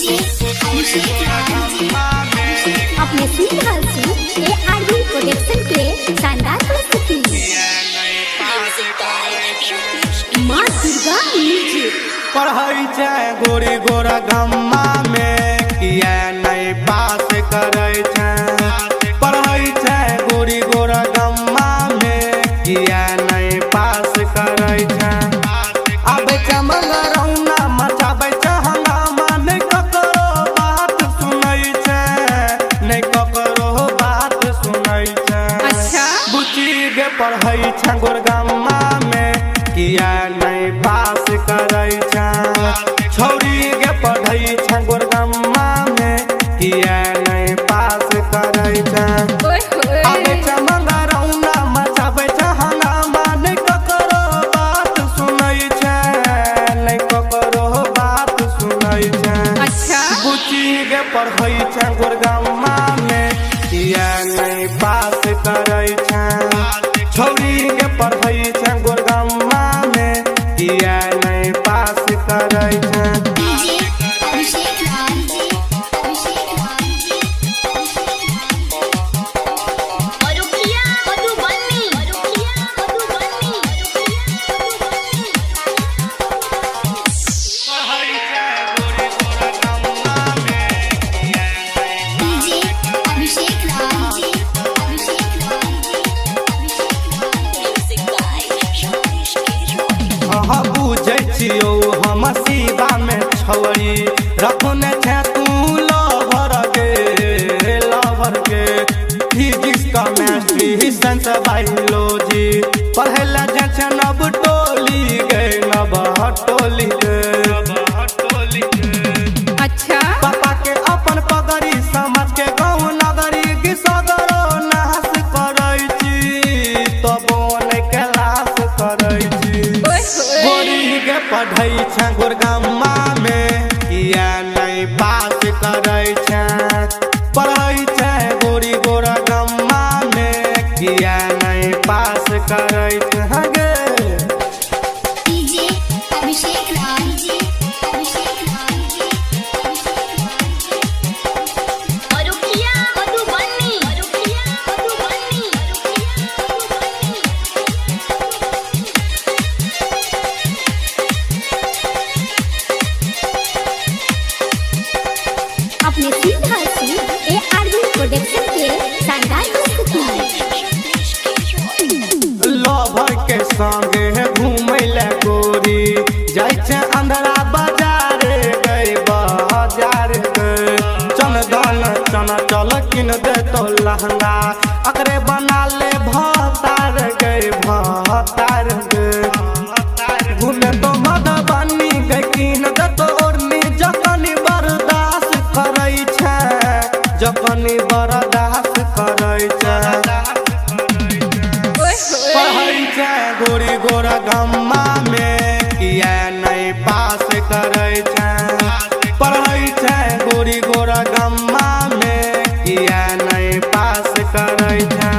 अपने सुन रहल छी एआरबी प्रोडक्शन के शानदार प्रस्तुति। माँ दुर्गा म्यूजिक। पढ़ै छै गोरी गोरा गम्मा में किया नहीं पास करै छै। पढ़ै छै गोरी गोरा गम्मा में किया नहीं पास करै छै। आबै छै मंगरौना मचाबै छै हंगामा, नहि ककरो बात सुनै छै, नहि ककरो बात सुनै छै। अच्छा बुच्ची गे पढ़ै छै गोरगम्मा में किया नहीं पास करै छै। छौरी गे पढ़ै छै गोरगम्मा में किया नहीं पास करै छै। आबै छै मंगरौना मचाबै छै हंगामा, नहि ककरो बात सुनै छै, नहि ककरो बात सुनै छै। अच्छा बुच्ची गे पढ़ै छै गोरगम्मा में किया नहीं पास करै छै। छौरी गे पढ़ै छै गोरगम्मा में किया नहीं पास करै छै। बुझै छियौ हम शिवा में छौरी, रखने छै तू लवर के, लवर के। फिजिक्स केमिस्ट्री साइंस बायोलॉजी पढ़ै लए जाइ छै नव टोली गे, नव टोली गे। अच्छा पापा के अपन पगड़ी समझ के गाँव नगरी सगरो नाश करै छी, तबो नहि क्लास करै छी। गोरी गे पढ़ै छै गोरगम्मा में किया नहीं पास करै छै। पढ़ै छै गोरी गोरगम्मा में किया नहीं पास करै छै गे। अपने सुन रहल छी एआरबी प्रोडक्शन के शानदार प्रस्तुति। लवर के संगे घूमै लए गोरी जाइ छै अंधरा बाजार गए, बाजार गए। चंदन चना चल किन देतो लहंगा, अकरे बना ले भतार गए, भतार गए। घूमे तो मधुबनी गए किन देतो ओढ़नी, जखनी बर्दाश्त करै छै, जखनी बर्दाश्त करै छै। पढ़ै छै गोरी गोरगम्मा में किया नहीं पास करै छै। पढ़ै छै गोरी गोरगम्मा में किया नहीं पास करै छै।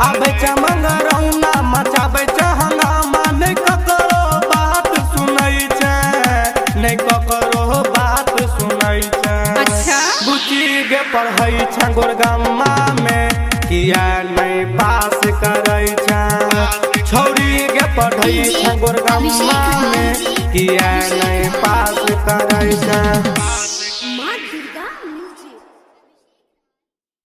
आबै छै मंगरौना मचाबै छै हंगामा, नहि ककरो बात सुनै छै, नहि ककरो बात सुनै छै। अच्छा बुच्ची गे पढ़ै छै गोरगम्मा में किया नहीं पास करै छै। छौरी गे पढ़ै छै गोरगम्मा में किया नहीं पास करै छै। माँ दुर्गा।